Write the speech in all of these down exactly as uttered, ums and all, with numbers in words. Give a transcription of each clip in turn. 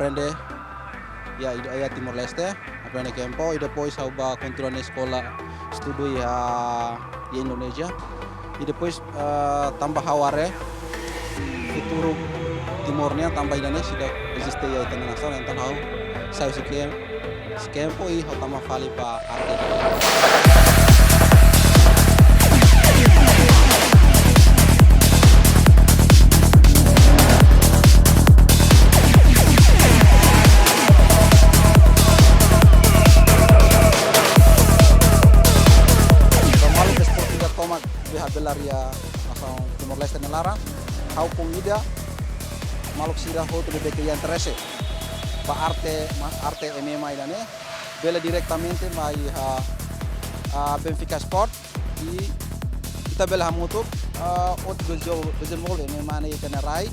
aprende iha, iha Timor-Leste, aprende kempu, i depois ha'u bá kontinua eskola estudu iha, iha Indonézia. I depois, eh, tanba ha'u haree futuru Timor nian tanba ida-ne'e seidauk eziste iha ita-nia nasaun, entaun ha'u sai husi ke, husi kempu i ha'u tama fali ba arte. Ba maluk desportu ida tomak ne'ebé habelar iha nasaun Timor-Leste nia laran, ha'u konvida maluk sira hotu ne'ebé ke iha interese ba arte, ma-, arte M M A ida-ne'e, bele diretamente mai iha, ah, Benfica Sport, i ita bele hamutuk, ah, atu dezenvol-, dezenvolve M M A ne'e iha ita-nia rai,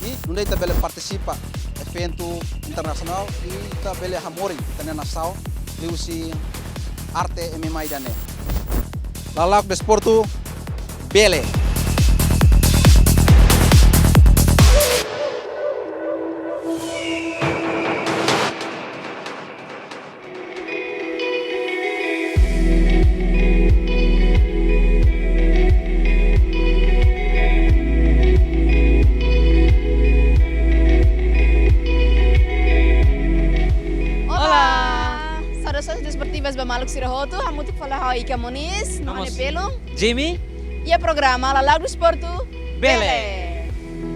i nune'e ita bele partisipa eventu internasionál, i ita bele hamoris ita-nia nasaun liuhusi arte M M A ida-ne'e. Lala'ok desportu, bele. Olá! Saudações desportivas ba maluk sira hotu, hamutuk fali ho ha'u Ika Moniz, no ha'u-nia belun Jimmy. Iha programa Lala'ok Desportu, bele. Bele.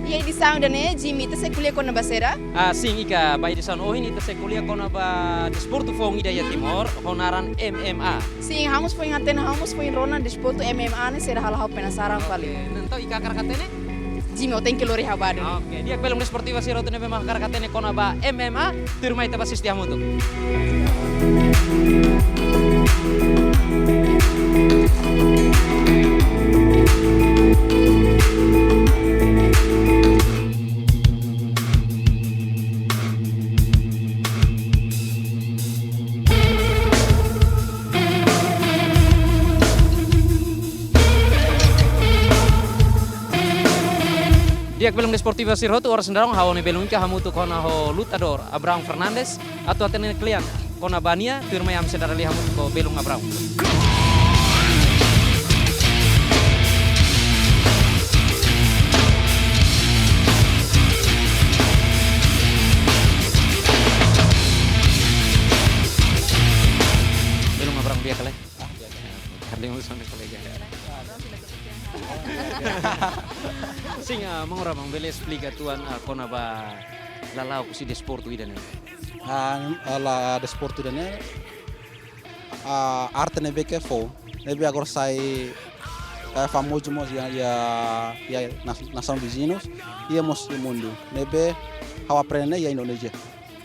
Iha edisaun ida-ne'e, Jimmy, ita sei ko'alia kona-ba saida? Ah, sin, Ika, ba edisaun ohin ita sei ko'alia kona-ba desportu foun ida iha Timor, ho naran M M A. Sin, ha'u mós foin hatene, ha'u mós foin rona desportu M M A ne'e saida, halo ha'u penasaran fali. Oke, entaun Ika hakarak hatene? Jimmy, ó tenke lori ha'u ba duni. Oke, di'ak, belun desportiva sira hotu ne'ebé mak hakarak hatene kona-ba M M A, tuirmai ita bá asiste hamutuk. Di'ak, belun desportiva sira hotu, oras ne'e daudaun ha'u-nia belun Ika hamutuk kona ho lutadór Abraão Fernandes, atu hatene kle'an kona-ba nia, tuirmai ami sei dada lia hamutuk ho belun Abraão. Belun Abraão, di'ak ka lae? Ah, di'ak. Karli musuh ni kolega. Sin, ah, maun Abraão bele esplika uitoan, ah, kona-ba lala'ok husi desportu ida-ne'e. Ah, ah, la desportu ida-ne'e, ah, arte ne'ebé ke foun, ne'ebé agora sai, eh, famozu mós iha, iha, iha nas-, nasaun viziñu, iha mós iha mundu. Ne'ebé ha'u aprende iha Indonézia.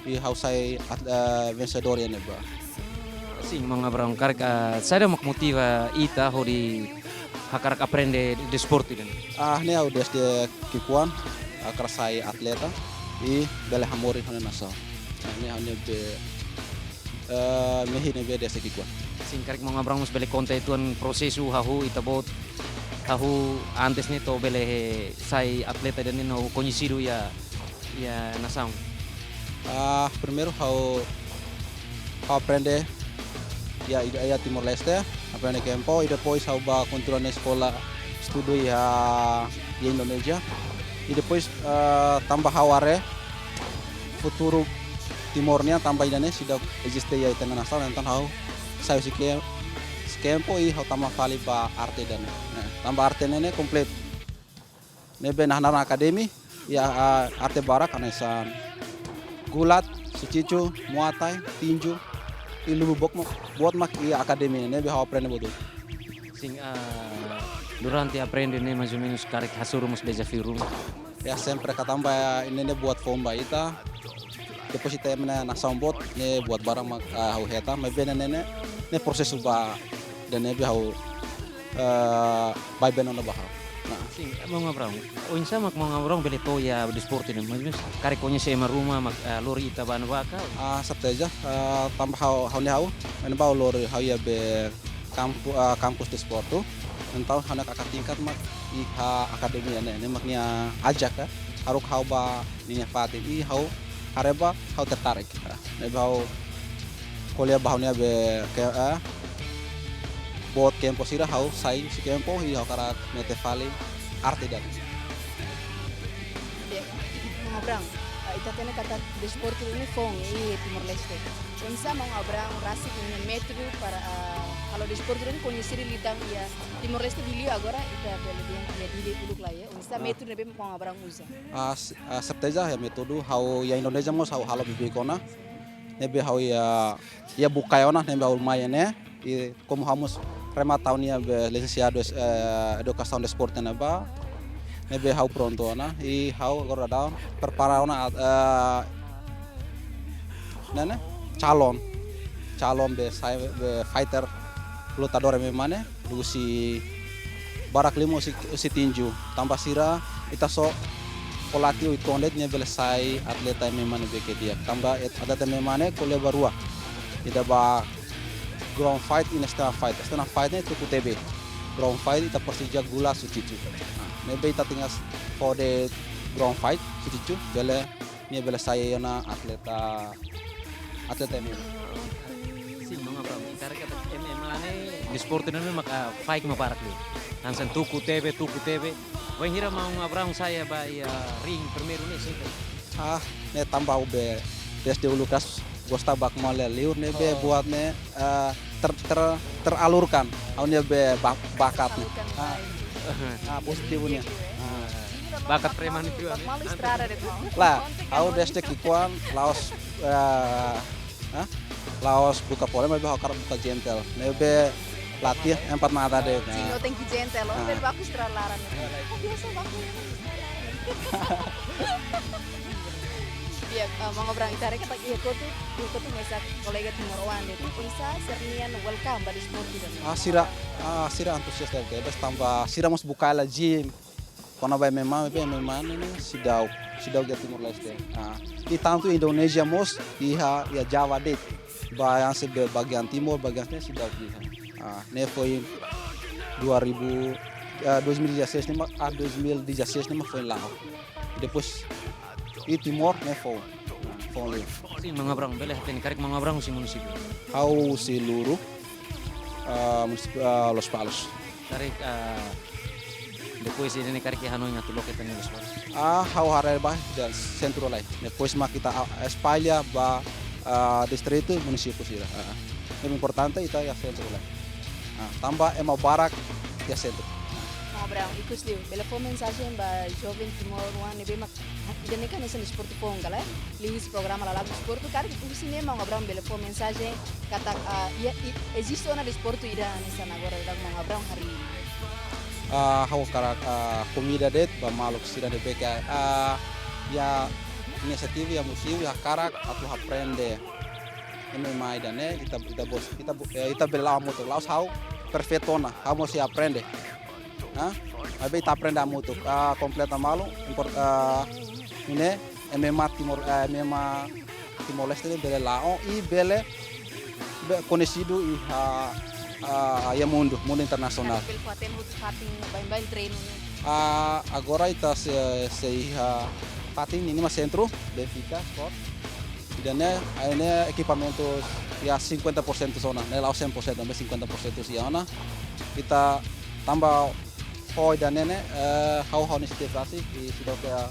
I ha'u sai at-, eh, vensedór iha ne'ebá. Sin, maun Abraão, karik, ah, saida mak motiva ita hodi hakarak aprende desportu ida-ne'e? Ah, ne'e ha'u dezde ki'ikoan hakarak sai atleta i bele hamoris ha'u-nia nasaun. Ne'e ha'u-nia be, eh, mehi ne'ebé dezde ki'ikoan. Sin, karik maun Abraão mós bele konta uitoan prosesu hahú ita-boot, hahú antes ne'e to'o bele sai atleta ida-ne'e no koñesidu iha iha nasaun? Ah, primeiru ha'u, ha'u aprende iha, iha, iha Timor-Leste, aprende kempu, i depois ha'u bá kontinua eskola estudu iha, iha Indonézia. I depois, ah, tanba ha'u haree futuru Timor nian tanba ida-ne'e seidauk eziste iha ita-nia nasaun, entaun ha'u sai husi ke, husi kempu i ha'u tama fali ba arte ida-ne'e. Nah, tanba arte ne'e ne'e kompletu. Ne'ebé nahá naran akademi, iha, ah, arte barak hanesan gulat, jiu-jitsu, muay thai, tinju, i lubuk boot mak, boot mak iha akademi ne'ebé ha'u aprende buat hotu. Sin, ah, durante aprende ne'e mais ou menus karik hasoru mós dezafiu ruma? Ya, sempre ka tanba ne'e ne'e buat foun ba ita. Depois ita ema nia nasaun boot, ne'e buat barak mak, ah, ha'u hetan, maibé ne'e ne'e, ne'e prosesu ba ida-ne'ebé ha'u, eh, baibain ona ba ha'u. Nah. Sin, maun Abraão. Oinsá mak maun Abraão bele to'o iha desportu ne'e, mais ou menus karik koñese ema ruma mak, eh, lori ita ba ne'ebá ka? Ah, serteza, eh, tanba ha'u, ha'u-nia ha'u, maibé ha'u lori ha'u iha be kampu-, eh, kampus desportu. Entaun ha'u-nia kakak tingkat mak iha akademia ne'e, ne'e mak nia ajak ka, haruka ha'u ba ninia fatin i ha'u haree ba ha'u tertarik. Ah, ne'ebé ha'u ko'alia ba ha'u-nia be ke, ah, boot kempu sira, ha'u sai husi kempu i ha'u hakarak mete fali arte ida. Di'ak, Maun Abraham, ah, ita hatene katak desportu ne'e foun iha Timor-Leste. Oinsá Maun Abraham rasik nia métodu para, ah, halo desportu ne'e koñesidu liután iha Timor-Leste, liuliu agora ita bele dehan iha Dili uluk lai, eh. Oinsá Ah. métodu ne'ebé Maun Abraham uza? Ah, s-, ah, serteza iha métodu, ha'u iha Indonézia mós ha'u halo bibi kona. Ne'ebé ha'u iha, iha bukae ona, ne'ebé ha'u mai ne'e. I komu ha'u mós remata ha'u-nia be lisensiadu es-, eh, edukasaun desportu ne'ebá. Ne'ebé ha'u prontu ona. I ha'u agora daudaun prepara ona, eh, ne'e ne'e, calon. Calon be sai, be fighter, lutadór M M A ne'e, husi barak liu mak husi, husi tinju. Tanba sira, ita só ho latihan uitoan de'it nia bele sai atleta M M A ne'ebé ke di'ak. Tanba et-, atleta M M A ne'e ko'alia ba rua. Ida ba ground fight i stand-up fight. Stand-up fight ne'e tuku tebe. Ground fight ita presiza gula husi tiju. Nah, ne'ebé ita tenke fó de'it ground fight husi tiju, bele nia bele sai ona atleta, atleta M M A. Sin, Maun Abraham, ita haree katak M M A ne'e desportu ne'ebé maka faik mak barak liu. Hanesan tuku tebe, tuku tebe. Wainhira Maun Abraham sa'e ba iha ring primeiru ne'e, sin. Ah, ne'e tanba ha'u be desde uluk kedas gosta barak mak lia liur ne'ebé Oh. buat ne'e, eh, ter-, ter-, teralurkan ha'u-nia be bak-, bakat ne'e. Tersalurkan Ah. baik. Ah, pozitifnya. Iya, iya. Ah. Bakat preman itu, Bak Malu, Bak Malu estrada de'it, Maun. Lah, Konten ha'u kan. desde ki'ikoan la'ós, eh, ah, la'ós buka problema, ha'u hakarak buka gentle. Ne'ebé latihan empat mata de'it. Sin, nah. Ita tenke gentle, Ah. bele baku estrada laran. Kok biasa baku ya? Di'ak, eh, Maun Abraham, ita haree katak iha kotuk, iha kotuk mesak kolega timoroan de'it. Oinsá sira-nian welcome ba desportu ida-ne'e? Ah, sira, ah, sira antusias tebes tanba sira mós buka hela gym. Kona-ba M M A, M M A ne'e seidauk, seidauk iha Timor-Leste. Ah, i tantu Indonézia mós iha, iha Java de'it. Ba hanesan be bagian timur, bagian ne'e seidauk iha. Ah, ne'e foin dua ribu, eh, dois mil e dezasseis ne'e mak, ah, dois mil e dezasseis ne'e mak foin la'o. Depois, iha Timor ne'e foun. Ah, foun liu. Sin, Maun Abraham, bele hatene karik Maun Abraham husi munisípiu? Ha'u husi Luru, ah, munisípiu, ah, Lospalos. Karik, ah, depois ida-ne'e karik hanoin atu loke tan iha Lospalos? Ah, ha'u haree ba iha sentru lai. Depois mak ita, ah, espalla ba, ah, distritu, munisípiu sira. Ah, ah. Ne'ebé importante ita iha sentru lai. Ah, tanba ema barak iha sentru. Maun Abraham, ikus liu, bele fó mensajen ba joven timoroan ne'ebé mak ida-ne'e kan hanesan desportu foun ka lae, liuhusi programa Lala'ok Desportu, karik husi ne'e Maun Abraham bele fó mensajen katak, ah, iha, i, eziste ona desportu ida hanesan agora daudaun Maun Abraham harii. Ah, ha'u hakarak, ah, konvida de'it ba maluk sira ne'ebé ke, ah, iha inisiativa, iha motivu, iha hakarak atu aprende M M A ida-ne'e, ita, ita bos, ita bo-, eh, ita bele la'o hamutuk, la'ós ha'u perfeitu ona, ha'u mós sei aprende. Hah? Maibé ita aprende hamutuk, ah, kompleta malu, import-, ah, ne'e, M M A Timor, eh, M M A Timor-Leste ne'e bele la'o i bele, be-, koñesidu iha, ah, iha mundu, mundu internasionál. Karik bele fatin hotu fatin baibain treinu ne'e? Ah, agora ita sei, sei iha fatin ninian mak sentru, Benfica Sport. Ida-ne'e, ah, ne'e ekipamentu iha cinquenta por cento só ona, ne'e la'ós cem por cento, maibé cinquenta por cento só ona. Ita tanba ho ida-ne'e ne'e, eh, ha'u, ha'u-nia inisiativa rasik, i seidauk, eh,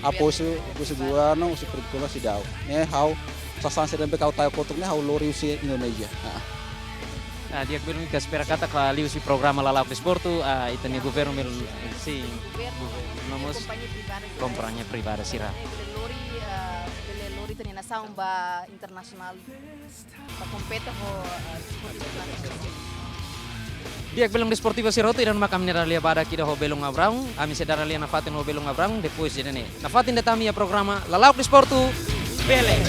apoiu husi governu, husi prefeitura seidauk. Ne'e ha'u sasán sira ne'ebé ke ha'u tau kotuk ne'e ha'u lori husi Indonézia. Ah. Ah, di'ak, belun, ita espera katak liuhusi programa Lala'ok Desportu, ah, ita-nia governu belun, sin, Governu, governu, no mós kompañia privada sira. Kompañia privada sira. Bele lori, ah, bele lori ita-nia nasaun ba internasionál. Para kompete ho, eh, desportu internasionál. Di'ak, belun desportivu sira hotu, ida-ne'e mak ami-nia dada lia badak ida ho belun Abraham, ami sei dada lia nafatin ho belun Abraham, depois ida-ne'e. Nafatin de'it ami iha programa Lala'ok Desportu, bele.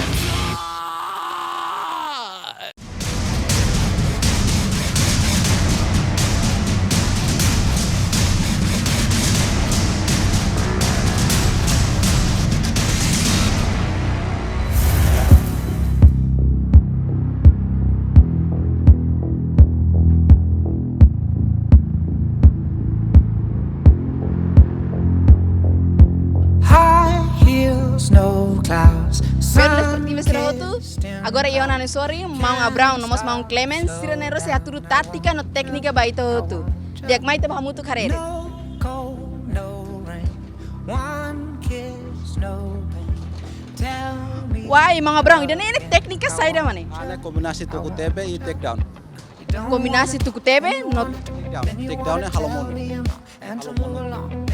Snow clouds. Belun desportivu sira hotu, agora iha ona ne'e, sorry, maun Abraão no mós maun Clemens, sira ne'e rose hatudu tátika no téknika ba ita hotu. Di'ak, mai ita bá hamutuk haree de'it. Wai, maun Abraão, ida-ne'e téknika saida mak ne'e? Ah, ne'e kombinasi tuku tebe i takedown. Kombinasi tuku tebe no takedown. Takedown ne'e halo monu. Halo monu.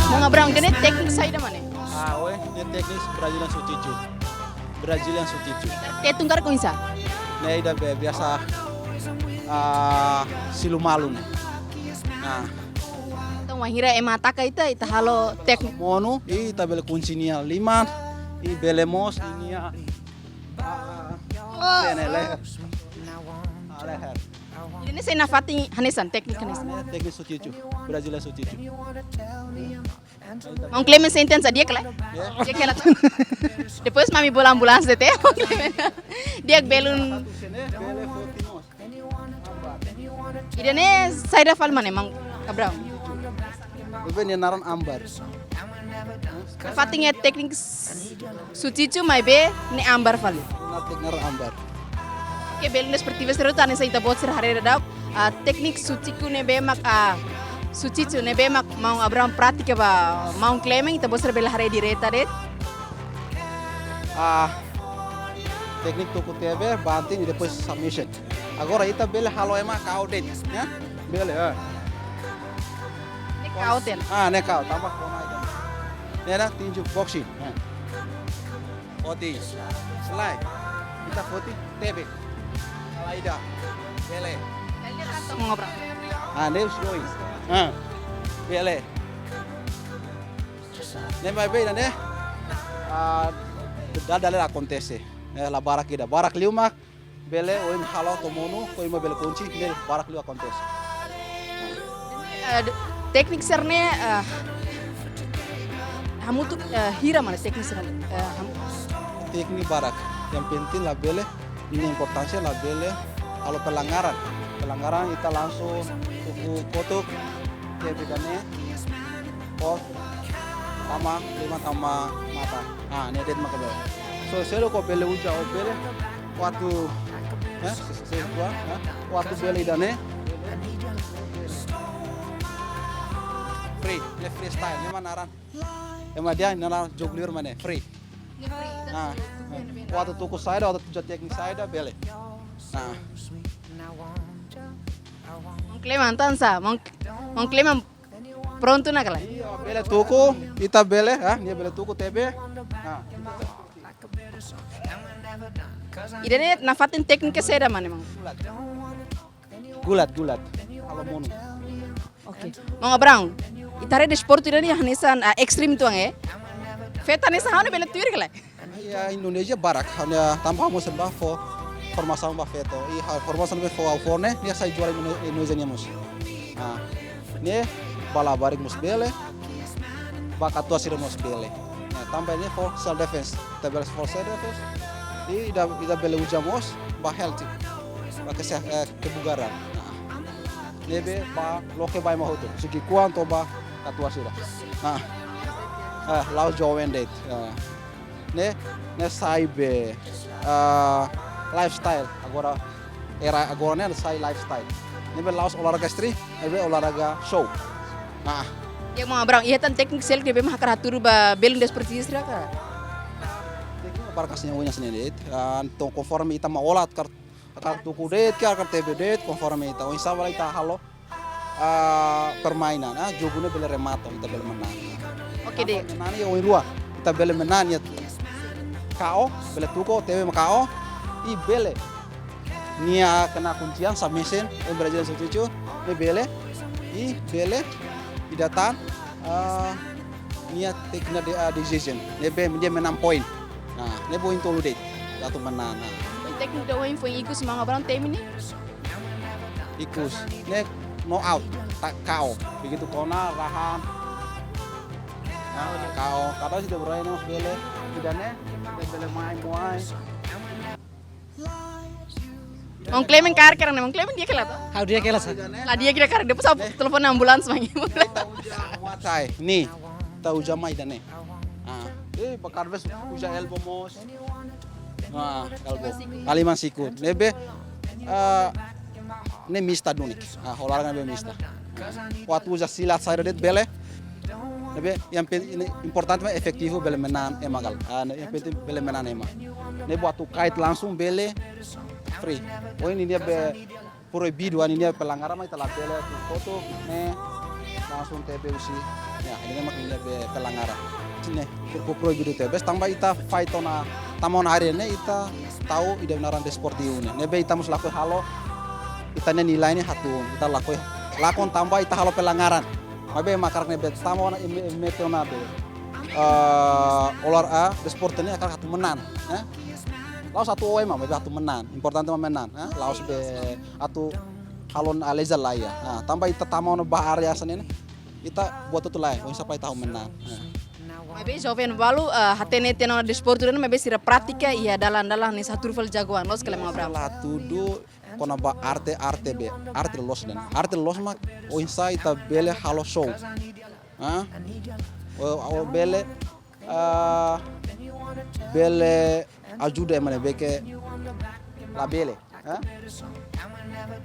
Maun Abraão, ida-ne'e téknika saida mak ne'e? Ah, oe, ne'e téknika Brazilian Jiu-Jitsu. Brazilian Jiu-Jitsu. Tetun karik oinsá? Ne'e ida be biasa, ah, silu malu ne'e. Ah. Entaun, wainhira ema ataka ita, ita halo téknika. Monu, i ita bele kunci nia liman, i bele mós nia, ah, ah, leher, leher. Ah, leher. Ida-ne'e sai nafatin hanesan, téknika hanesan. Ne'e téknika Jiu-Jitsu, Brazilian Jiu-Jitsu. Maun Clemens, sente hanesan di'ak ka lae? Ya. Di'ak ka lae? Depois mak ami bolu ambulánsia de'it, Maun Clemens. Di'ak, belun. Ida-ne'e saida fali mak ne'e, maun Abraão? Ne'ebé nia naran ambar. Fatin iha téknika Jiu-Jitsu maibé ne'e ambar fali. Ne'e téknika naran ambar. Oke, belun desportivu sira hotu, hanesan ita-boot sira haree daudaun. Ah, téknika Jiu-Jitsu ne'ebé mak, ah, Jiu-Jitsu ne'ebé mak maun Abraão pratika ba maun Clemens, ita-boot sira bele haree direta de'it. Ah, téknika tuku tebe, banting, i depois submission. Agora ita bele halo ema K O de'it, ya? Bele, ya. Ne'e K O de'it. Ah, ne'e K O, tanba kona ita. Ne'e, ne'e, tinju boxing. Ya. Foti. Slide. Ita foti tebe. Slide. Bele. Kali dia tak ngobrol. Ah, ne'e slide. Ah. Bele. Ne'e maibé ida-ne'e, ah, dala dala akontese. Eh, la barak ida. Barak liu mak bele oin halo to'o monu, ko ema bele kunci, ne'e barak liu akontese. Eh, de-, téknika sira-ne'e, eh, hamutuk, eh, hira mak ne'e téknika sira-ne'e, eh, ham- Téknika barak. Yang penting labele, nia importánsia labele halo pelanggaran. Pelanggaran ita langsung tuku kotuk, ke bedane, oh, tama, lima tama mata. Ah, ne'e de'it maka bele. So, selo ko bele uza, o bele, waktu, eh, se-, se-, se-, eh, waktu bele ida-ne'e. Free, ne'e freestyle, ne'e mak naran. Ema dehan naran jogu liur mak ne'e, free. Ah, waktu tuku saida, waktu uza téknika saida, bele. Ah. Maun Clemens, entaun sá, maun, maun Clemens prontu ona ka lae? Iya, bele tuku, ita bele, ah, nia bele tuku tebe. Ah. Ida-ne'e nafatin téknika saida mak ne'e, maun? Gulat, gulat. Halo monu. Oke. Maun Abraão, ita haree desportu ida-ne'e hanesan, ah, ekstrim uitoan, eh? Feto hanesan ha'u ne'e bele tuir ka lae? Iha Indonézia barak, ha'u-nia tanba ha'u mós bá fó formasaun ba feto. I ha'u formasaun ne'ebé fó ha'u fó ne'e, nia sai juara Indo-, Indonézia nian mós. Ah, ne'e ba labarik mós bele, ba katuas sira mós bele. Ne'e, tanba ne'e for self defense, ita bele for self defense. I ida, ida bele uza mós ba healthy, ba kese-, eh, kebugaran. Nah, ne'ebé ba loke ba ema hotu, sigi kuan to'o ba katuas sira. Nah, eh, la'ós joven de'it. Eh. Ne'e, ne'e sai be, ah, lifestyle. Agora, era agora ne'e sai lifestyle. Ne'ebé la'ós olahraga street, ne'ebé olahraga show. Ah. Ya, maun Abraão, iha tan téknika seluk ne'ebé mak hakarak hatudu ba belun desportivu sira ka? Téknika barak, kasi nia uñas ne'e de'it. Ah, entaun konforme ita mak hola, hakarak, hakarak tuku de'it, hakarak tebe de'it, konforme ita. Oinsá bele ita halo, ah, permainan, ah, jogu ne'e bele remata, ita bele menang. Oke, de'it. Menang iha oin rua, ita bele menang iha K O, bele tuku, tebe mak K O, i bele nia kena kuncian, submission, em Brazilian Jiu-Jitsu, ne'e bele, i bele, ida tan, ah, nia téknika de, ah, decision, ne'ebé, nia menang poin. Nah, ne'e poin tolu de'it, atu menang, nah. Téknika ida ohin foin ikus maun Abraão temi ne'e? Ikus. Ne'e knock out, tak K O. Begitu kona, rahan. Kau, kadang si De Bruyne mós bele, ida-ne'e, bele main, main. Maun Clement karik ne'e, Maun Clement di'ak hela to? Ha'u di'ak hela sa. La di'ak karik, depois ha'u telefone ambulánsia mai. Ita uza, watai. Ne'e, ita uza mai ida-ne'e. Ah, eh, ba kada vez uza elbow mós. Ah, elbow. Halimar sikut. Ne'ebé, ah, ne'e mista duni. Ah, olahraga ne'ebé mista. Atu uza silat saida de'it bele. Ne'ebé, yang pen-, ne'e importante mak efetivu bele manán ema ka lae. Ah, ne'e yang penting bele manán ema. Ne'e buat atu kait langsung bele free. Oh, ne'e nia be proibidu, ah, ne'e nia pelanggaran mak ita labele atu kotuk, ne'e langsung T B husi. Ya, ne'e mak ne'e nia be pelanggaran. Ne'e, pro-, proibidu tebes, tanba ita fight ona, tama ona área ne'e ita tau ida naran desportivu ne'e. Ne'ebé ita mós lakohi halo, ita-nia nilai ne'e hatún, ita lakohi, lakon tanba ita halo pelanggaran. Maibé ema karik ne'ebé tama ona imi, imi teu na be, eh, olar a, desporte ne'e hakarak atu manán, eh? La'ós atu oe mak, maibé atu manán. Importante mak manán, eh? La'ós be atu halo lalehan lae. Ah, tanba ita tama ona ba área hanesan ne'e, ita buat hotu lae, oinsá para ita halo manán. Ah. Maibé joven balu, eh, hatene tiha ona desportu ne'e, maibé sira pratika iha dalan-dalan ne'e satu fali jagoan, loos ka lae, Maun Abraham? La hatudu kona-ba arte, arte be, arte loloos ne'e. Arte loloos mak oinsá ita bele halo show. Ah? O, o bele, ah, bele ajuda ema ne'ebé ke labele, eh?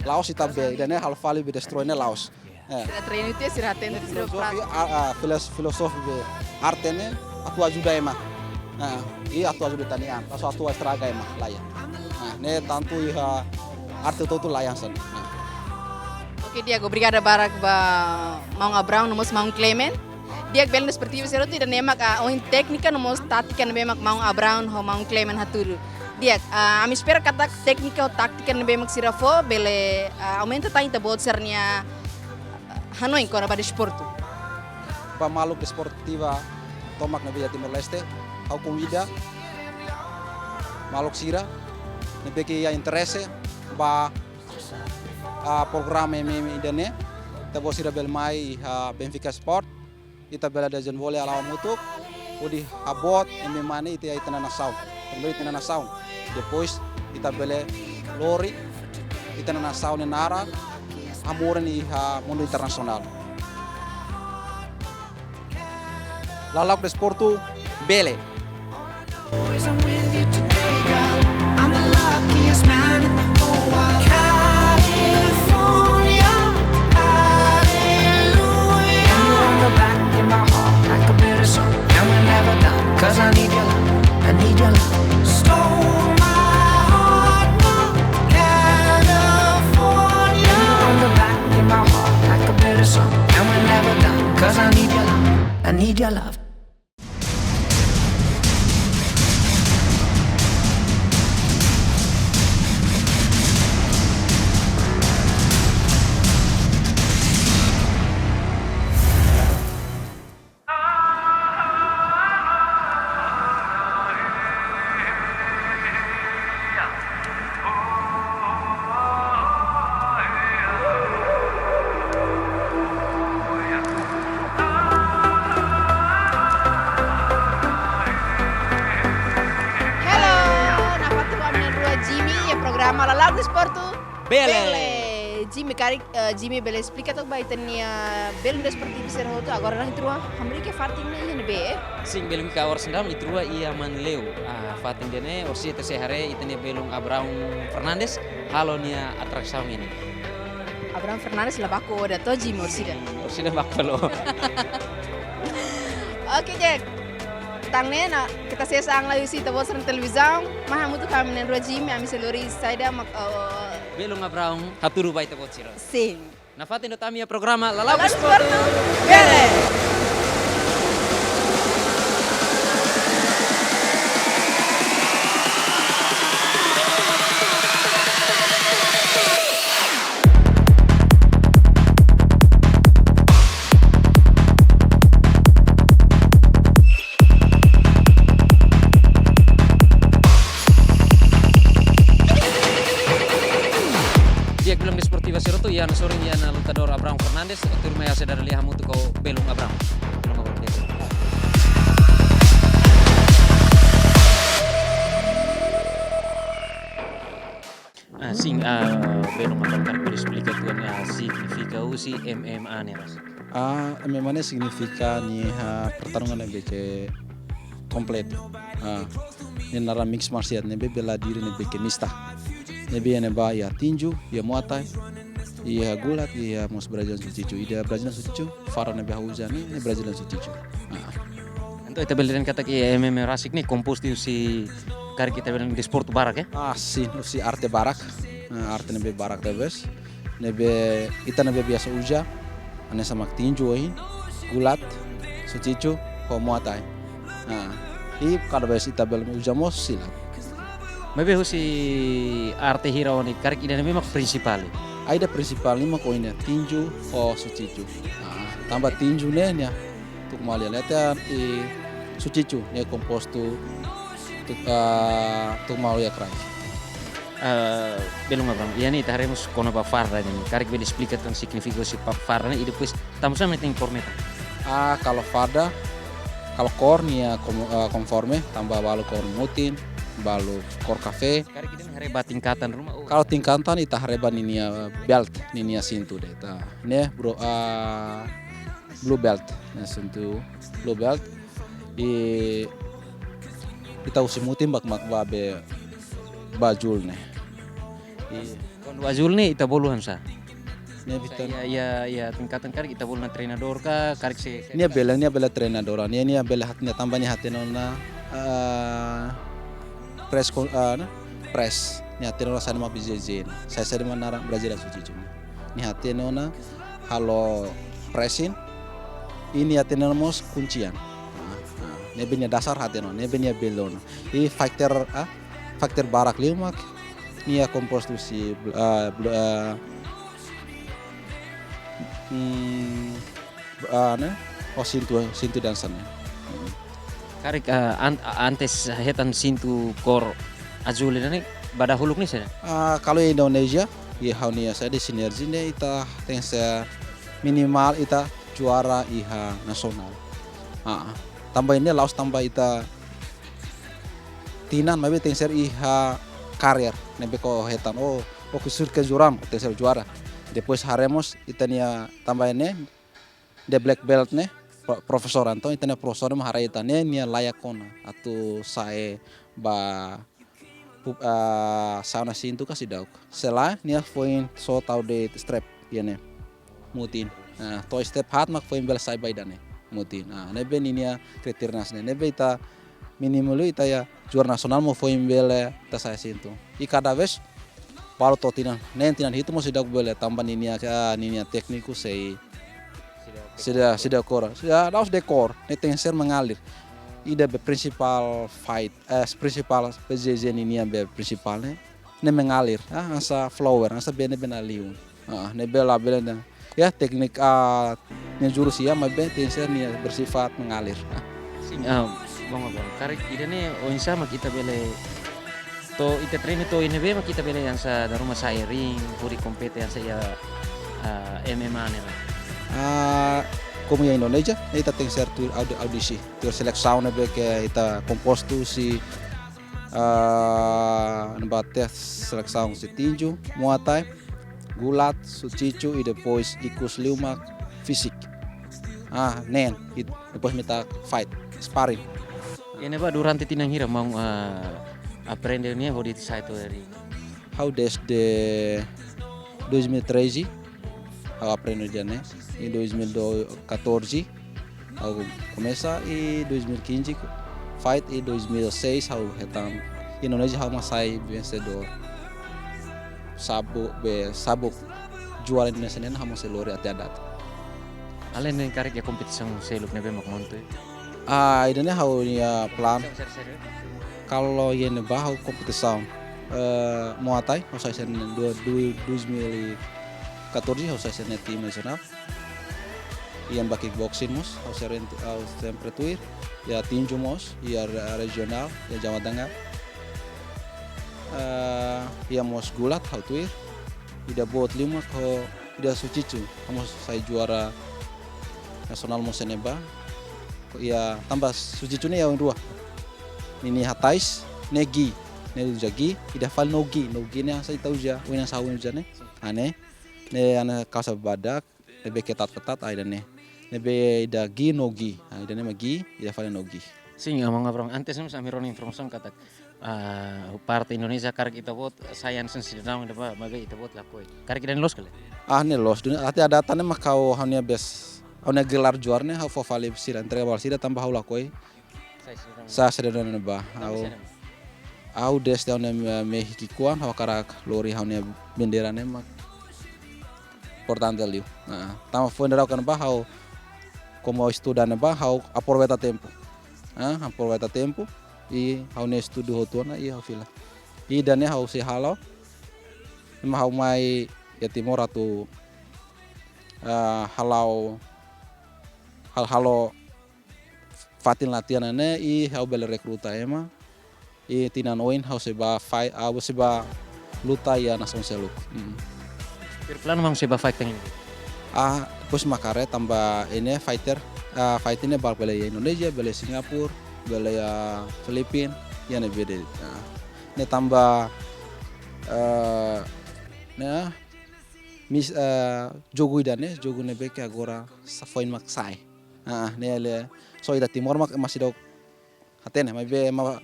La'ós ita be, ida-ne'e halo fali be destrói ne'e la'ós. Eh. Sira treinu tiha, sira hatene, sira filozofi, pratika. Ah, ah, filos-, filozofi be arte ne'e atu ajuda ema. Ah, i atu ajuda ita-nia an, la'ós atu estraga ema, lae. Ah, ne'e tantu iha arte hotu-hotu lae hanesan. Ah. Oke, di'ak, obrigada barak ba Maun Abraham no mós Maun Clement. Di'ak, belun desportivu sira hotu, ida-ne'e mak, ah, ohin téknika no mós tátika ne'ebé mak Maun Abraham ho Maun Clement hatudu. Di'ak, ah, ami espera katak téknika ho tátika ne'ebé mak sira fó bele, ah, aumenta tan ita-boot sira-nia, ah, hanoin kona-ba desportu. Ba maluk desportiva tomak ne'ebé iha Timor-Leste, ha'u konvida maluk sira ne'ebé ke iha interese ba, ah, programa imi-imi ida-ne'e, ita-boot sira bele mai iha Benfica Sport. Ita bele dezenvolve halo hamutuk, hodi haboot imi mane ita iha ita-nia nasaun. Primeiru ita-nia nasaun. Depois ita bele lori ita-nia nasaun nia naran hamoris iha mundu internasionál. Lala'ok desportu bele. Always I'm with you today, girl. I'm the luckiest man in the whole world. California, hallelujah. And you're on the back in my heart like a bitter song. And we're never done, 'cause I need your love, I need your love. Stole my heart, my California. And you're on the back in my heart like a bitter song. And we're never done, 'cause I need your love, I need your love. Hello, nafatin ho ami na'in-rua Jimmy iha programa Lala'ok Desportu Bele. Bele. Jimmy karik, eh, Jimmy bele esplika tok ba ita-nia belun desportivu sira hotu, agora na'in-rua, hamriik fatin ne'e iha ne'ebé? Sin, belun ka oras sendal, ita-rua iha Manleu. Ah, fatin ida-ne'e, orsida ita sei haree ita-nia belun Abraham Fernandes halo nia atrasaun ne'e. Abraham Fernandes la baku oda to, Jimmy, orsida? Orsida baku lo. Oke, Jack. Tan ne'e ona, keta sesa an lai husi ita-boot sira-nia televizaun, mai hamutuk ho ami na'in-rua Jimmy, ami sei lori saida mak, eh, belun Abraham hatudu ba ita-boot sira. Sin. Nafatin hotu ami iha programa Lala'ok Desportu Bele. Di'ak, belun desportivu sira hotu, iha ha'u-nia sorin iha ona lutadór Abraham Fernandes, tuirmai ha'u sei dada lia hamutuk ho belun Abraham. Belun Abraham, di'ak. Sin, ah, belun maun karik esplika uitoan, ah, signifika husi M M A ne'e rasik. Ah, M M A ne'e signifika nia pertarungan ne'ebé ke kompletu. Ah, nia naran mixed martial art ne'ebé bela diri ne'ebé ke mista. Ne'ebé iha ne'ebá iha tinju, iha Muay Thai, iha gulat, iha mós Brazilian Jiu-Jitsu. Ida Brazilian Jiu-Jitsu, farda ne'ebé ha'u uza ne'e, ne'e Brazilian Jiu-Jitsu. Ah. Entaun ita bele dehan katak M M A rasik ne'e kompostu husi karik ita bele desportu barak, eh? Ah, sin, husi arte barak. Ah, arte ne'ebé barak tebes. Ne'ebé ita ne'ebé biasa uza, hanesan mak tinju ohin, gulat, jiu-jitsu, ho Muay Thai. Ah, i kada vez ita bele uza mós silat. Maibé husi arte hira ne'e karik ida ne'ebé mak prinsipál? Ah, ida prinsipál ne'e mak ohin ne'e tinju ho jiu-jitsu. Ah, tanba tinju ne'e nia tuk malu iha leten, i jiu-jitsu ne'e kompostu tuk, ah, tuk malu iha kraik. Ah, belun Abraham, iha ne'e ita haree mós kona-ba farda ne'e. Karik bele esplika tan signifika husi pa-, farda ne'e, i depois tanba sá mak ita tenke kór metan? Ah, kalau farda, kalau kór nia kom-, ah, konforme, tanba balu kór mutin, balu kór kafé. Karik ita haree ba tingkatan ruma, oh. Kalau tingkatan ita haree ba ninia belt, ninia sintu de'it. Ne'e bro, ah, blue belt, ne'e sintu blue belt. I ita husi mutin bá mak ba be ba azul ne'e. I kuandu azul ne'e ita bolu hanesan sá? Ne'e hanesan bitan. Iha, iha, iha tingkatan karik ita bolu ona treinadór ka, karik se, nia bele, nia bele treinadór. Nia, nia bele hat-, nia tanba nia hatene ona, ah, press kon-, ah, ne'e, press. Nia hatene ona saida mak B J J ne'e. Saida, saida mak naran Brazilian Jiu-Jitsu ne'e. Nia hatene ona halo pressing. I nia hatene ona mós kuncian. Ah, ah. Ne'ebé nia dasar hatene ona, ne'ebé nia bele ona. I fighter, ah, fighter barak liu mak nia kompostu husi, ah, bl-, ah, hmm, ah, ne'e, oh, sintu, sintu dansa ne'e. Hmm. Karik, ah, an-, antes hetan sintu kór azul ne'e, ba dahuluk ne'e saida? Ah, kalau Indonesia, iha ha'u-nia saida, sinergi ne'e ita tenke ser minimal ita juara iha nasionál. Ah, tanba ne'e la'ós tanba ita tinan, maibé tenke ser iha karier ne'ebé ke hetan. Oh, oh, ke surke juram, tenke ser juara. Depois haree mós ita-nia tanba ne'e, dehan black belt ne'e, pro-, profesór, entaun ita-nia profesór mak haree ita ne'e, nia layak ona atu sa'e ba pu-, ah, sa'e ona sintu ka seidauk. Se lae, nia foin só tau de'it strap, iha ne'e. Mutin. Ah, to'o strap haat mak foin bele sa'e ba ida-ne'e. Mutin. Ah, ne'ebé ninia kritériu hanesan ne'e. Ne'ebé ita mínimu liu ita iha juara nasionál mak foin bele ita sa'e sintu. I kada vez balu to'o tinan, neen tinan hitu mós seidauk bele tanba ninia, ah, ninia tékniku sei, seidauk, seidauk dekora. Seidauk, la'ós dekora, ne'e tenke ser mengalir. Ida be prinsipál fight, eh, prinsipál B J J ninia be prinsipál ne'e, ne'e mengalir, ah, hanesan flower, hanesan bee ne'ebé na'in-liur. Ah, ne'ebé labele dehan. Ya, tékniku, ah, nia jurus iha, maibé tenke ser nia bersifat mengalir. Ah. Sin, ah, bom, bom. Karik ida-ne'e oinsá mak ita bele to'o ita treinu to'o iha ne'ebé mak ita bele hanesan dala ruma sa'e ring, hodi kompete hanesan iha, ah, M M A ne'e. Ah, komu iha Indonézia, ita tenke ser tuir audi-, audisi, tuir selesaun ne'ebé ke ita kompostu husi, ah, ne'ebá tes selesaun husi tinju, Muay Thai, gulat, jiu-jitsu, i depois ikus liu mak fisik. Ah, neen, i depois mak ita fight, sparring. Iha ne'ebá durante tinan hira maun, ah, aprende ne'e hodi sa'e to'o iha ring? Ha'u desde dois mil e treze, ha'u aprende iha ne'e. Em dois mil e catorze, ha'u komesa, i dois mil e quinze fight, i dois mil e seis ha'u hetan Indonézia, ha'u mak sai vensedór. Sabuk, be, sabuk juara Indonézia ne'e ha'u mak sei lori até à data. Alende ne'e karik iha kompetisaun seluk ne'ebé mak maun tuir? Ah, ida-ne'e ha'u-nia plan. Kompetisaun sériu-sériu? Kalau iha ne'ebá ha'u kompetisaun, eh, Muay Thai, ha'u sai sene dua, dua, dois mil e catorze, ha'u sai sene tim nasionál. Iha ne'ebá kickboxing mós, ha'u seren-, ha'u sempre tuir. Iha tinju mós, iha re-, rejionál, iha Jawa Tengah. Eh, iha mós gulat, ha'u tuir. Ida boot liu mak ho ida jiu-jitsu, ha'u mós sai juara nasionál mós iha ne'ebá. Iha tanba jiu-jitsu ne'e iha oin rua. Ninia hatais, ne'e gi. Ne'e uza gi, ida fali no gi, no gi ne'e hanesan ita uza, oinsá ha'u uza ne'e. Sin. Ah, ne'e, ne'e hanesan kalsa badak, ne'ebé ketat-ketat, ah, ida-ne'e. Ne'ebé ida gi no gi, ah, ida-ne'e mak gi, ida fali no gi. Sin, maun Abraham, antes ne'e mós ami rona informasaun katak, ah, parte Indonézia karik ita-boot, sai hanesan sidadaun ida ba, maibé ita-boot lakohi. Karik ida-ne'e loos ka lae? Ah, ne'e loos, duni, até data ne'e mak ha'u, ha'u-nia bes, ha'u-nia gelar juara ne'e, ha'u fó fali sira, entrega ba sira tanba ha'u lakohi. Sai sidadaun. Sai sidadaun ne'ebá. Tanba ha'u, sira. Ha'u dezde ha'u-nia, eh, mehi ki'ikoan, ha'u hakarak lori ha'u-nia bandeira ne'e mak importante liu. Ah, tanba foin daudauk ne'ebá ha'u, komu ha'u estuda ne'ebá, ha'u aproveita tempu. Ah, aproveita tempu, i ha'u-nia estudu hotu ona, i ha'u fila. I ida-ne'e ha'u sei halo, ema ha'u mai iha Timor atu, ah, hala'o, hal-, halo fatin latihan ne'e, i ha'u bele rekruta ema, i tinan oin ha'u sei bá fight, ha'u sei bá luta iha nasaun seluk. Mm. Berplanu maun sei bá fight tan ne'e? Ah, depois mak haree tanba ne'e fighter, ah, fight ne'e barak bele iha Indonézia, bele Singapura, bele iha Filipina, iha ne'ebé de'it. Ah, ne'e tanba, eh, ne'e, mis-, eh, jogu ida-ne'e, jogu ne'ebé ke agora sa-, foin mak sai. Ah, ne'e le, só ita Timor mak ema seidauk hatene, maibé ema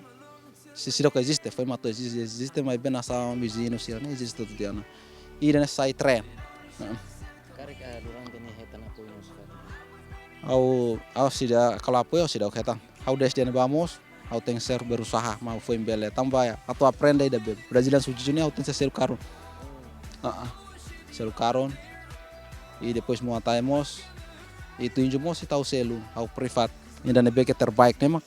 sei-, seidauk eziste, foin mak atu eziste, eziste, maibé nasaun viziñu sira-ne'e eziste hotu tiha ona. Ida-ne'e sai tren. Ah. Karik, eh, durante ne'e hetan apoiu husi fali? Ha'u, ha'u seidauk, kalau apoiu ha'u seidauk hetan. Ha'u dezde ne'ebá mós, ha'u tenke ser berusaha, mak foin bele. Tanba atu aprende ida be. Brazilian Jiu-Jitsu ne'e ha'u tenke ser selu karun. Ah, ah. Selu karun. I depois Muay Thai mós. I Wing Chun mós ita ha'u selu, ha'u privat. Ida ne'ebé ke terbaik ne'e mak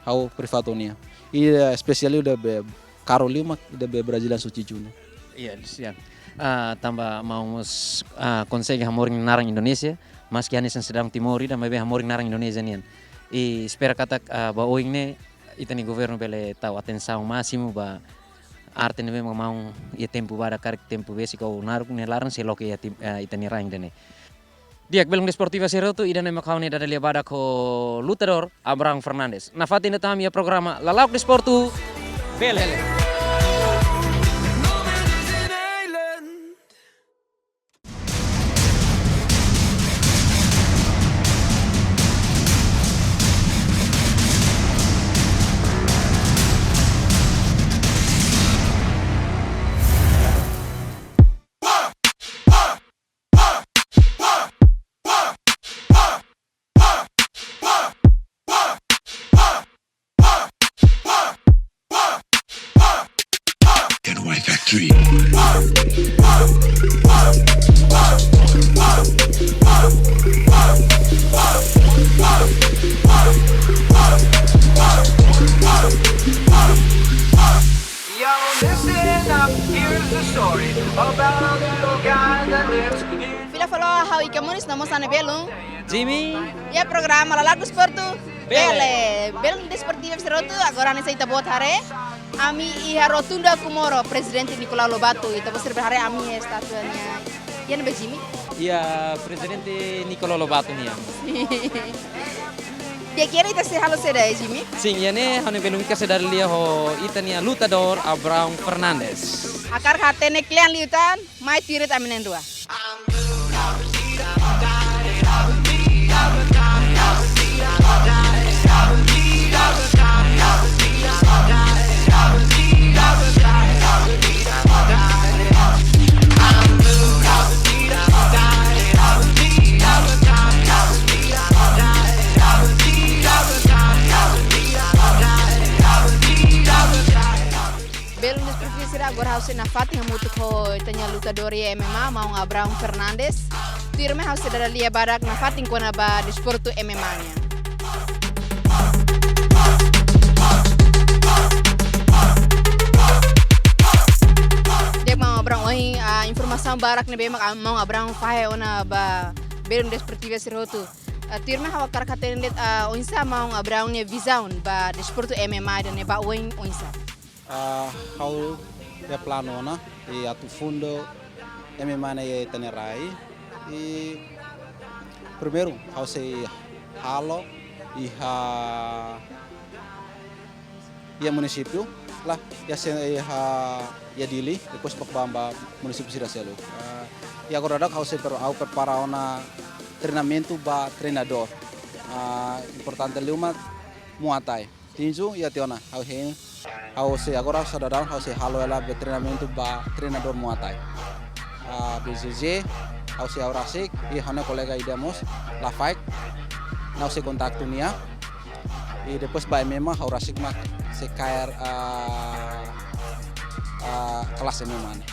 ha'u privat ho nia. I, eh, espesiál ida be karun liu mak ida be Brazilian Jiu-Jitsu ne'e. Iya, desian. Ah, tanba maun mós, ah, konsege hamoris naran Indonézia, maski hanesan sidadaun Timor ida, maibé hamoris naran Indonézia nian. I espera katak, ah, ba oin ne'e, ita-nia governu bele tau atensaun másimu ba arte ne'ebé mak maun iha tempu badak karik tempu besik ou naruk nia laran sei loke iha Tim-, eh, ita-nia rain ida-ne'e. Di'ak, belun desportiva sira hotu, ida-ne'e mak ha'u-nia dada lia badak ho lutadór Abraham Fernandes. Nafatin de'it ami iha programa Lala'ok Desportu, bele. N Y Factory. Yo, listen up, here's the story about a little guy that lives in Fila fali ho ha'u Ika Moniz no mós ha'u-nia belun Jimmy. Iha programa Lala'ok Desportu, bele. Bele. Belun desportiva sira hotu, agora ne'e se ita-boot haree. Ami iha Rotunda Comoro, Prezidente Nicolau Lobato, ita-boot sira bele haree ami iha estátua nian. Iha ne'ebé Jimmy? Iha Prezidente Nicolau Lobato nian. Di'ak, ita sei halo saida, Jimmy? Sin, iha ne'e ha'u-nia belun Ika sei dada lia ho ita-nia lutadór Abraham Fernandes. Hakarak hatene kle'an liután, mai tuir ami na'in-rua. Belun desportiva sira, agora ha'u sei nafatin hamutuk ho ita-nia lutadór iha M M A, maun Abraham Fernandes. Tuirmai ha'u sei dada lia badak nafatin kona-ba desportu M M A nian. Di'ak maun Abraham, ohin, ah, informasaun barak ne'ebé mak, ah, maun Abraham fahe ona ba belun desportiva sira hotu. Ah, tuirmai ha'u hakarak hatene de'it, ah, oinsá maun Abraham nia vizaun ba desportu M M A ida-ne'e ba oin oinsá? Ah, ha'u-nia planu ona, i atu funda M M A ne'e iha ita-nia rai. I primeiru, ha'u sei halo iha, iha munisípiu. Lae, iha se-, iha, iha Dili, depois bá, bá, bá munisípiu sira seluk. Ah, i agora daudaun ha'u sei per-, ha'u prepara ona treinamentu ba treinadór. Ah, importante liu mak Muay Thai. Tinju iha tiha ona, ha'u hein, ha'u sei agora sá daudaun, ha'u sei halo hela be treinamentu ba treinadór Muay Thai. Ah, B J J, ha'u sei ha'u rasik, i ha'u-nia kolega ida mós, Lafaik, ha'u sei kontaktu nia. I depois ba M M A, ha'u rasik mak sei kaer, ah, ah, kelas M M A ne'e.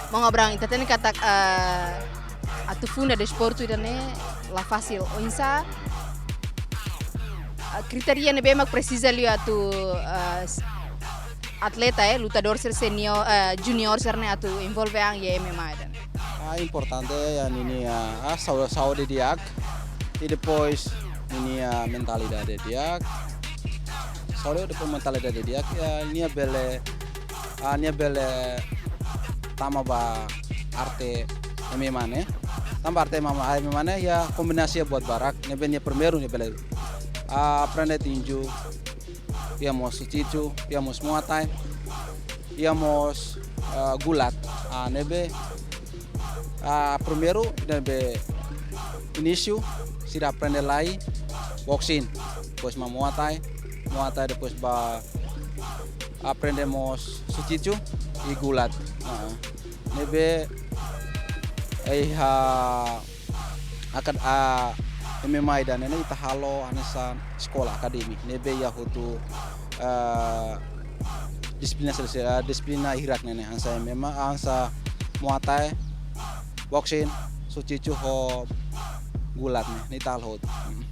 Maun Abraham, ita hatene katak, ah, atu funda desportu ida-ne'e la fasil. Oinsá, ah, kritéria ne'ebé mak presiza liu atu, ah, s-, atleta, eh, lutadór sira senior, eh, junior sira-ne'e atu envolve an iha M M A ida-ne'e? Ah, importante iha ninia, ah, saúde, saúde di'ak. I depois ninia mentalidade di'ak. Saúde depois mentalidade di'ak, iha nia bele, ah, nia bele tama ba arte M M A ne'e. Tanba arte M M A, M M A ne'e iha kombinasaun buat barak, ne'ebé nia primeiru nia bele, ah, aprende tinju, iha mós jiu-jitsu, iha mós Muay Thai, iha mós, ah, gulat. Ah, ne'ebé, ah, primeiru ne'ebé inísiu sira aprende lai boxing, depois mak Muay Thai, Muay Thai depois bá aprende mós jiu-jitsu i gulat. Ah, ne'ebé, eh, iha akad-, ah, M M A ida-ne'e ne'e ita halo hanesan eskola akademi. Ne'ebé iha hotu, ah, dixiplina selesai, ah, dixiplina hirak ne'e ne'e. Hanesan M M A, hanesan Muay Thai, boxing, jiu-jitsu ho gulat ne'e, ne'e ita halo hotu. Hmm.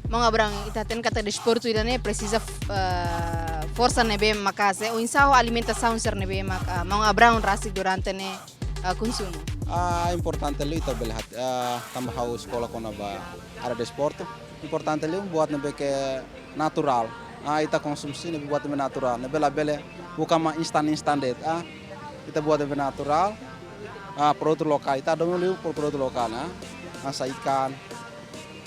Maun Abraham, ita hatene katak desportu ida-ne'e presiza, eh, forsa ne'ebé maka'as, eh, oinsá ho alimentasaun sira ne'ebé mak, ah, Maun Abraham rasik durante ne'e, ah, konsumu? Ah, importante liu ita bele hat-, ah, tanba ha'u eskola kona-ba área desportu. Importante liu buat ne'ebé ke naturál. Ah, ita konsumsi ne'ebé buat ne'ebé naturál. Ne'ebé labele buka mak instan-instan de'it. Ah, ita buat ne'ebé naturál. Ah, produtu lokál. Ita domin liu pro-, produtu lokál, ah. Hanesan ikan,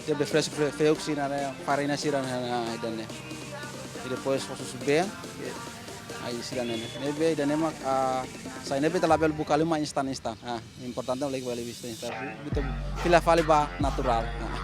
ne'ebé fresh, fre-, feuk sira-ne'e, farina sira-ne'e, ah, ida-ne'e. I depois husu been, ai sira-ne'e. Ne'ebé ida-ne'e mak, ah, sai ne'ebé ita labele buka liu mak instan-instan. Ah, importante lagi bali vista instan. Ita fila fali ba naturál. Ah.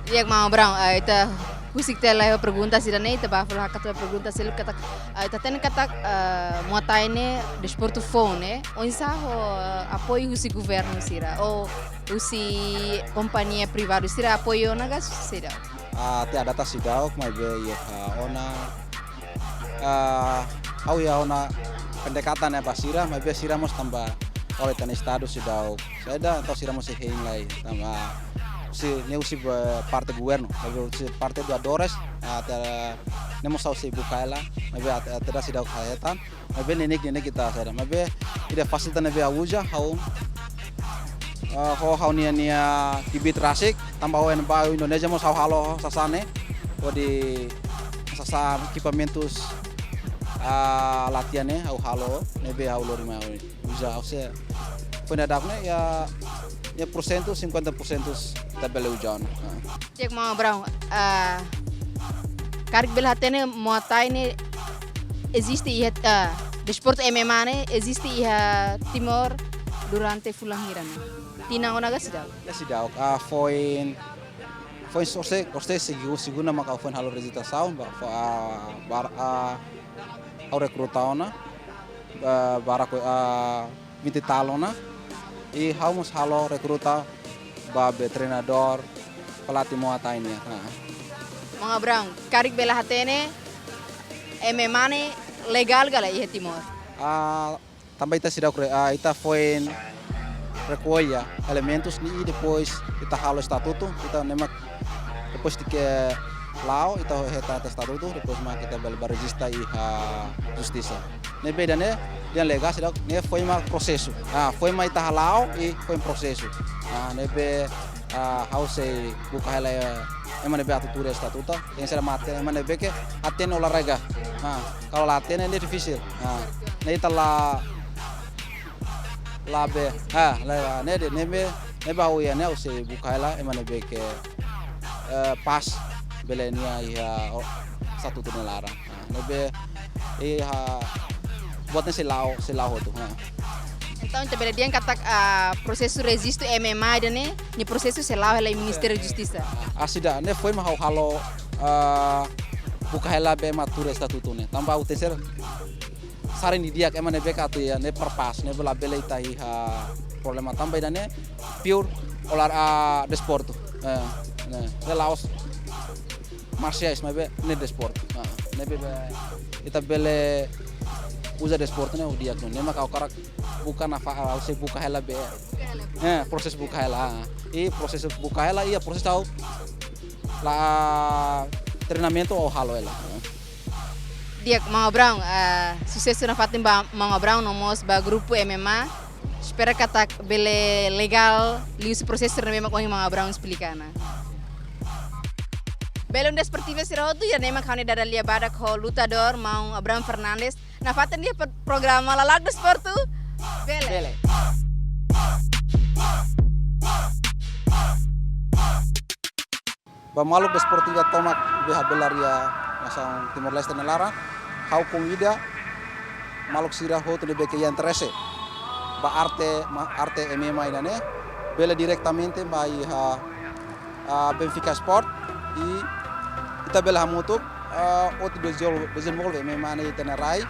Di'ak, Maun Abraham, ah, ita husik tiha lai pergunta sira-ne'e, ita bá fali hakat pergunta seluk katak, ah, ita hatene katak, ah, Muay Thai ne'e desportu foun, eh? Oinsá ho, ah, apoiu husi governu sira, ou husi kompañia privadu sira apoiu ona ka seidauk? Ah, até à data seidauk, maibé iha, ah, ona, ah, ha'u iha ona pendekatan ne'e ba sira, maibé sira mós tanba oleh tan estadu seidauk. Saida, entaun sira mós hein lai, tanba husi, ne'e husi be parte governu, maibé husi parte doadores, ah, até ne'e mós ha'u sei buka hela, maibé até, até seidauk hetan. Maibé neineik, neineik ita saida. Maibé ida fasilita ne'ebé ha'u uza, ha'u, ah, ho ha'u-nia, nia kbiit rasik, tanba ha'u iha ne'ebá Indonézia mós ha'u halo sasán ne'e. Hodi sasán ekipamentus, ah, latihan ne'e, ha'u halo, ne'ebé ha'u lori mai ha'u uza, ha'u sei. Foin dadauk ne'e, iha, iha porsentu, cinquenta por cento ita bele uza ona. Ah. Di'ak, Maun Abraham, ah, karik bele hatene Muay Thai ne'e eziste iha, ah, desportu M M A ne'e eziste iha Timor durante fulan hira ne'e? Tinan ona ka seidauk? Ya seidauk, ah, foin, foin sorse, sorse segu-, segunda maka foin halo rejistrasaun, ba, fo-, ah, bar-, ah, ha'u rekruta ona, ba, barak, ah, vinte tal ona. I ha'u mós halo rekruta ba be treinadór, pelatih Muay Thai nian. Ha. Maun Abraham, karik bele hatene M M A ne'e legál ka lae iha Timor? Ah, tanba ita seidauk re-, ah, ita foin rekolla elementus ne'e i depois ita halo estatutu, ita ne'e mak depois de ke la'o, ita hetan estatutu, depois mak ita bele bá rejista iha justisa. Ne'ebé ida-ne'e, dehan legál seidauk, ne'e foin mak prosesu. Ah, foin mak ita hala'o i foin prosesu. Ah, ne'ebé, ah, ha'u sei buka hela, eh, ema ne'ebé atu tuur estatutu, tenke ser ema ate-, ema ne'ebé ke hatene olahraga. Ah, kalau la hatene ne'e difisil. Ah, ne'e ita la, la be, ah, la, ne'e de'it, ne'ebé, ne'ebé ha'u iha ne'e ha'u sei buka hela ema ne'ebé ke, eh, pas bele nia iha, o, estatutu nia laran. Ah, ne'ebé iha buat ne'e sei la'o, sei la'o hotu. Ah. Entaun, ita bele dehan katak, ah, prosesu rejistu M M A ida-ne'e, nia prosesu sei la'o hela iha Ministériu Justisa. Ah, seidauk, ne'e foin mak ha'u halo, ah, buka hela be ema tuur estatutu ne'e. Tanba ha'u tenke ser sarin didi'ak ema ne'ebé atu iha ne'e perpas, ne'ebé labele ita iha problema tanba ida-ne'e pure olar, ah, desportu. Eh, ne'e, ne'e la'ós marsiais, maibé ne'e desportu. Ah, ne'ebé ita bele uza desportu ne'e ho di'ak no. Ne'e mak ha'u hakarak buka nafa, ah, ha'u sei buka hela be. Eh, prosesu buka hela. Ah. I prosesu buka hela, iha prosesu ha'u la treinamentu ha'u halo hela. Di'ak, Maun Abraão, ah, susesu nafatin ba Maun Abraão no mós ba grupu M M A. Espera katak bele legál liuhusi prosesu ne'ebé mak ohin Maun Abraão esplika ona. Belun desportiva sira hotu, ida-ne'e mak ha'u-nia dada lia badak ho lutadór Maun Abraão Fernandes. Nafatin de'it pro-, programa Lala'ok Desportu. Bele. Bele. Ba maluk desportiva tomak ne'ebé habelar iha nasaun Timor-Leste nia laran, ha'u konvida maluk sira hotu ne'ebé ke iha interese ba arte, ma-, arte M M A ida-ne'e, bele diretamente ba iha, ah, Benfica Sport, i ita bele hamutuk, ah, atu dezenvol-, dezenvolve M M A ne'e iha ita-nia rai,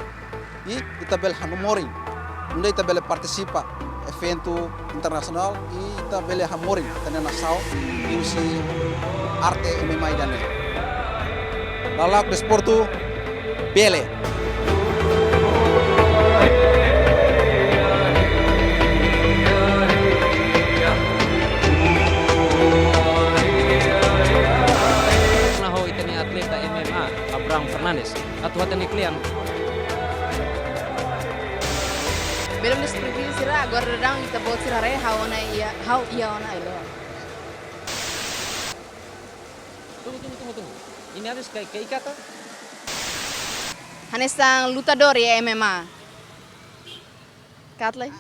i ita bele hamorin, nune'e ita bele partisipa eventu internasionál, i ita bele hamorin ita-nia nasaun liuhusi arte M M A ida-ne'e. Lala'ok Desportu, bele. Nah, ho ita-nia atleta M M A, Abraão Fernandes. Atu hatene kle'an. Belun desportiva sira, agora daudaun ita-boot sira haree ha'u ona iha, ha'u iha ona iha loron. Tunggu, tunggu, tunggu, tunggu. Ini habis kai, kai kata? Hanesan lutadór iha M M A. Katlai.